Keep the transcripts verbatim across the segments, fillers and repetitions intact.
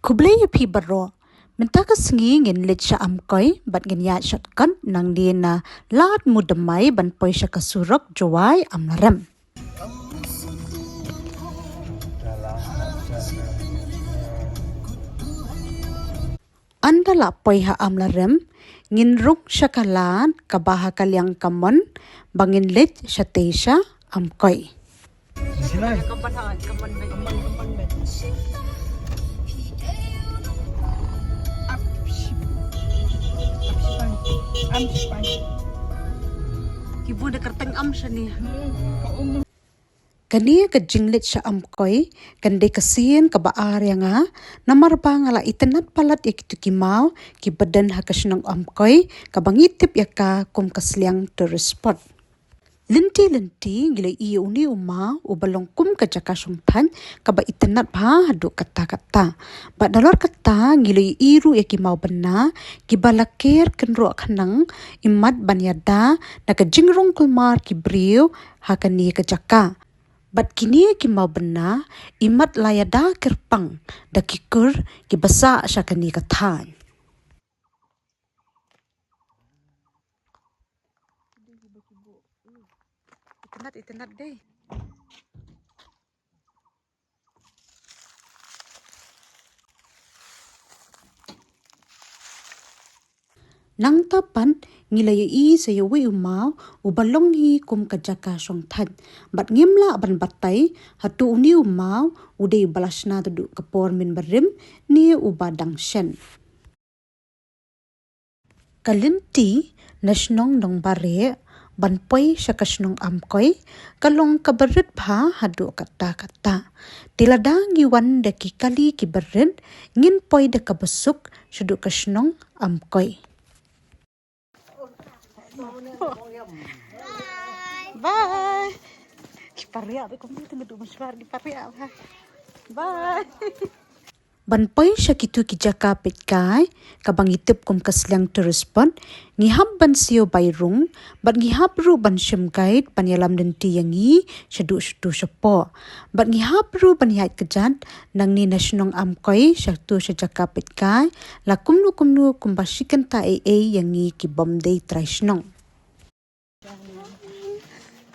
Khublei ïa phi baroh. Mynta ka sngi ngin leit sha Amkoi bad ngin ïaid shortcut nangne na Lad Mudamai ban poi sha ka surok Jowai Amlarem. Ynda la poi ha Amlarem, ngin rung sha ka lad kaba ha ka liang kamon ba ngin leit shatei sha Amkoi. Ki bun da kyrteng am shane. Kane ka jingleit sha Amkoi kan dei ka sien kaba ar ïa nga, namar ba nga la itynnad palat ïa kitu ki maw kiba don ha ka shnong Amkoi, kaba ngi tip ïa ka kum ka Sliang Tourist Spot. Lynti lynti ngi la ïohi ïa une u maw uba long kum ka jaka shongthait kaba itynnad bha haduh katta katta. Bad nalor kata ngi la ïohi ruh ïa ki maw bynna kiba la ker kynroh khnang imat ban ïada na ka jingrung kulmar ki briew ha kane ka jaka. Bad kine ki maw bynna imat la ïada kyrpang da ki kur kiba sah sha kane ka thaiñ. Itynnad, itynnad dei. Nangta pat ngi la ïohi sa ïa uwei u maw uba long hi kum ka jaka shongthait. Bad ngim lah ban batai hato une u maw u dei uba la shna naduh ka por mynbarim ne uba dang shen. Ka lynti na shnong Nongbare ban poi sha ka shnong Amkoi ka long kaba rit bha haduh katta katta. Te lada ngi wan da ki kali kiba rit, ngin poi da kaba suk shaduh ka shnong Amkoi. Bye. Ki pariah, ba kum ni tengah duk mashwar ki pariah, ha. Bye. Ban poi sha kitu ki jaka peitkai kaba ngi tip kum ka Sliang Tourist Spot, ngi hap ban siew bai rung bad ngi hap ruh ban shim guide ban ïalam lynti ïa ngi shaduh shatu shapoh. Bad ngi hap ruh ban ïaid kjat nangne na shnong Amkoi shatu sha jaka peitkai la kumno kumno kumba shi kynta ei ei ïa ngi kibym dei trai shnong.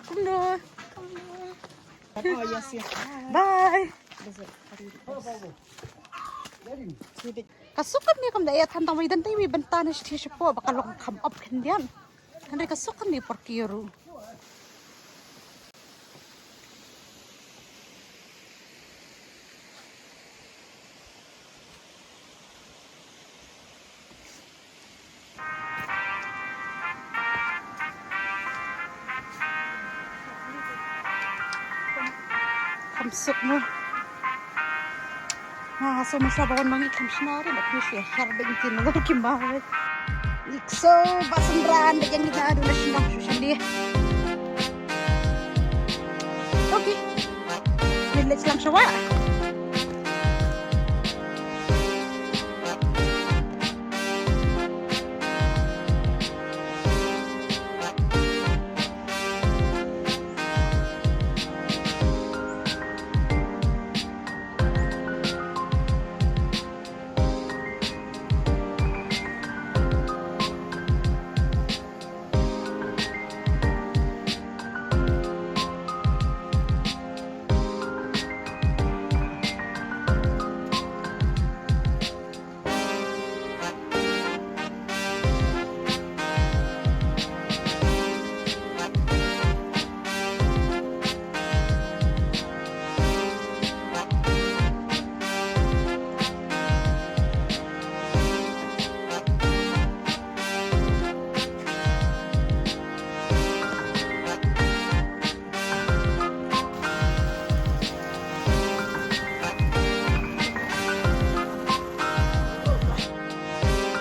Kumno? Bye. Ka suk kane kam da ïa than tang wei dan tang wei bynta na shi shapoh ba ka long kham ap khyndiat. Hynrei ka suk kane por ki ruh. Kham suk mo. Nga so masa ba wan ma ngi kham shna re, bad ngi shu ïa hiar bad ngi tin na ki maw. Ngi so ba synran bad ngi na du na shnong shu shane. Okay. Ngin leit sha lang shuwa.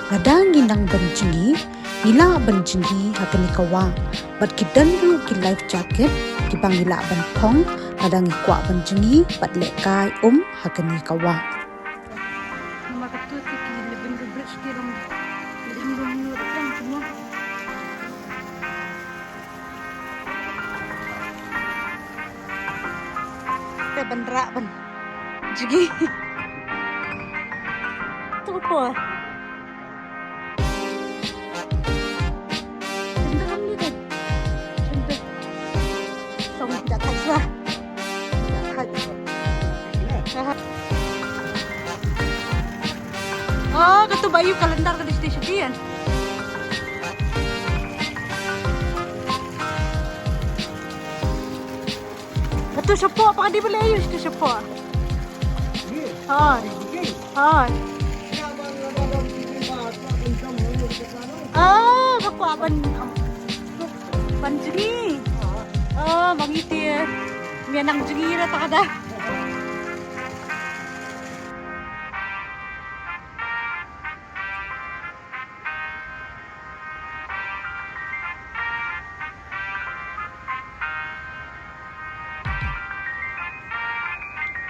Lada ngi nang ban jngi, ngi lah ban jngi ha kane ka wah. Bad ki don ruh ki life jacket kiba ngi lah ban phong lada ngi kwah ban jngi bad lehkai um ha kane ka wah. Te ban rah ban jngi. Ka por. Shen te kam ni te. Shen te. Song ja thait shuwa. Ja thait shuwa. Aha. Oh, katu ba ïoh calendar ka dei shatei shatei. Katu shapoh, pat ka dei balei ïoh katu shapoh. Hooid. Hooid. Ah, ka kwah ban, ban jngi. Ah, ba ngi te, me nang jngi ra ta da.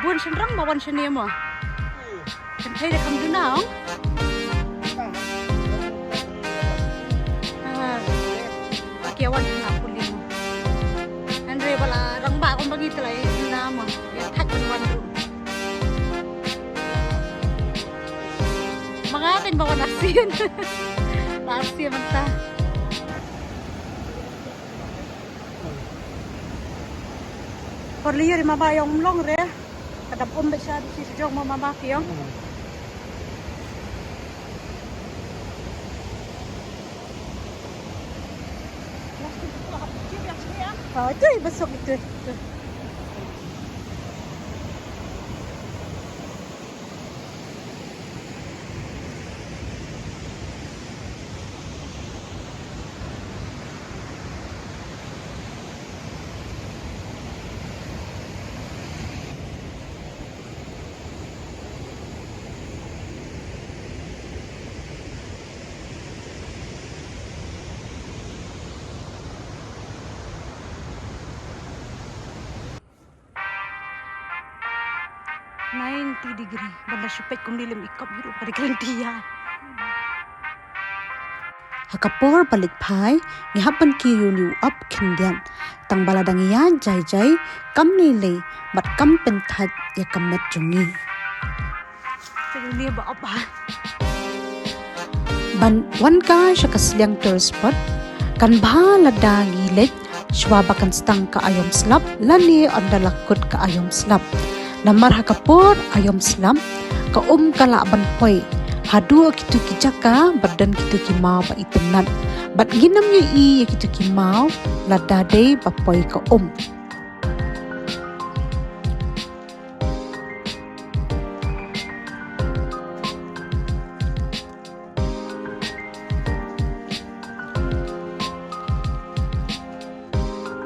Bun shynrang ba wan shane mo. Kynthei da kham duna ong. Ah. Ake wan shana puli mo. Hynrei ba la rangbah kumba ngi te la duna mo. Ïa thait ban wan ruh. Ma nga tang ba wan arsien. La arsien mynta. Por lyiur i mama ïong, ym long re. Ka dap um beit sha, sha jong ma mama ki ïong. Ah, itu, besok itu. Ninety degree, ba la shu peit kumne lem i kop hi ruh ka dei kren tia. Ha ka por ba leit phai, ngi hap ban kiew ïa une u ap khyndiat. Tang ba la dang ïaid jai jai, kam lei lei, bad kam pynthait ïa ka met jong ngi. Te une ba ap ha. Ban wan kai sha ka sliang tourist spot, kan bha lada ngi leit shuwa ba kan sdang ka aïom slap lane ynda la kut ka aïom slap. Namar ha ka por aïom slap, ka um ka lah ban poi haduh kito ki jaka ba don kito ki maw ba itynnad. Bad ngin ym ïohi ïa kito ki maw lada dei ba poi ka um.